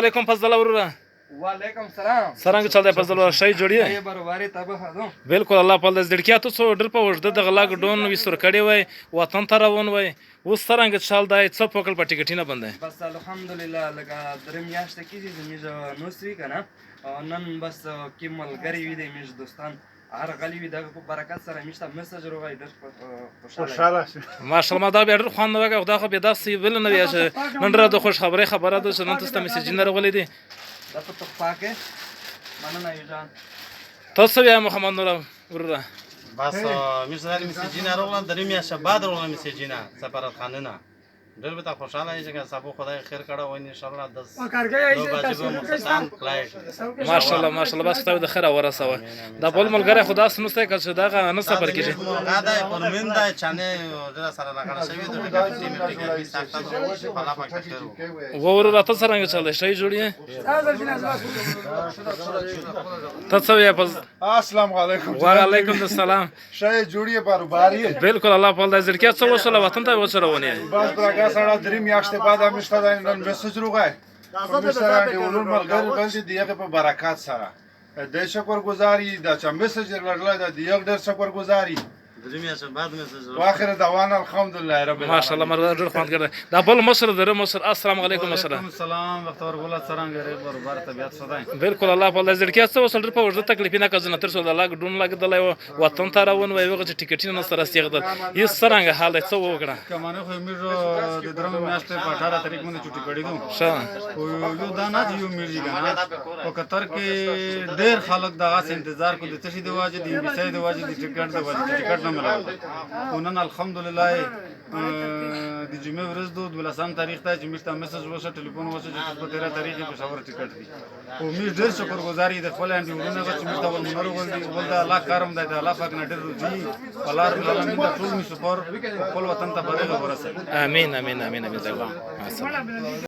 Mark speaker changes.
Speaker 1: علیکم فضل وروره.
Speaker 2: وعلیکم سلام.
Speaker 1: څرنګه چل دی فضل وروره، شی جوړ یې؟
Speaker 2: برابرې ته به هدو.
Speaker 1: بالکل، الله پال د زړکیا ته څو ډېر په وجده د غلا ګډون وسر کړی وای، وطن ته روان وای. اوس څرنګه چل دی، څه پوکل په ټیکټینه باندې؟
Speaker 2: بس الحمدلله، لکه درې میاشتې کېږي چې موږ نوسوي که نه، نن بس کې ملګري وي دی، موږ دوستان هر غلی وي، دغه په برکت سره موږ ته مسج روغی، ډېر خوشحاله.
Speaker 1: ماشاءالله، ما دا بیا ډېر خوند وکړ. خدای خو بیا داسې بل نه وي چې نن ډېره د خوشخبرۍ خبره ده چې نن تاسو ته مسجونه راغلي دي.
Speaker 2: دا په تخفا کې مننه یو جان.
Speaker 1: تاسو بیا محمد نور وروره.
Speaker 3: بس موږ سره مسجونه راغله، درې میاشتې بعد راغله مسجونه سفارتخانه نه. ډېر به تا خوشحاله یې چې سبا خدای خیر کړه او ان شاء الله 10 بجې به مخستان فلایټ.
Speaker 1: ماشاءالله ماشاءالله، بس خدای د خیر ورسوه. دا بل ملګری خو داسې نشته که چې دغه نه سفر کېږي.
Speaker 3: هغه دی پرمین دی چانه ډېره سره راغړه شوې ده، ټیکټ ټیکټ سخته ده، الله پاک ته خیر
Speaker 1: وروره، ته څرنګه چل دی، شی جوړ یې؟ ته څه وایې پس؟
Speaker 4: السلام علیکم.
Speaker 1: وعلیکم السلام.
Speaker 4: شی جوړ یې، باروبار یې؟
Speaker 1: بالکل، الله پاک د زړکیا څه وشوله، وطن ته وچرونې؟
Speaker 4: بس برګه سره درې میاشتې بعد هم شته د نن مسج روغی موږ سره د ورور ملګري باندې د هغه په برکت سره د شکر گزاري، دا چې مسج لړل دا د یو ډېر شکر گزاري.
Speaker 3: درې میاشتې بعد مسج.
Speaker 4: واخر دوان الحمدلله رب العالمین.
Speaker 1: ماشاءالله، مر ډېر خوند کړی. دا بل مشر درې مشر، السلام علیکم مشر.
Speaker 5: وعلیکم السلام بختور ګله، څرنګه یې، برابر طبیعت ښه دی؟
Speaker 1: بالکل، الله په زړکیا څه وسل، ډېر په وجده تکلیف نه کزنه تر څو د لاک ډون لګیدلی و، وطن ته روان وای، وغه چې ټیکټونه نه سره سیغدل یې، څرنګه حال دی، څه وکړه؟
Speaker 5: کمانه خو موږ د درم میاشتې په 18 تاریخ باندې چټي کړی دو.
Speaker 1: ښه.
Speaker 5: خو یو دا نه چې یو میږي کنه، په قطر کې ډېر خلک دغه انتظار کو، د څه شي د واجب، د ویسې د واجب، د ټیکټ د واجب ټیکټ نه ملاو. خو نن الحمدلله د جمعې ورځ دو، 12 تاریخ ته چې موږ ته مسج وشو، ټلیفون وشو چې په 13 تاریخ پېښور ټیکټ دی. خو موږ ډېر شکر گزار یو د خپل انډي ورونه چې موږ ته ورمنر ول دي. ول د الله کرم دی، د الله پاک نه ډېر روزي پلار العالمین د ټول مسافر خپل وطن ته برغه ورسوي.
Speaker 1: امين امين امين امين.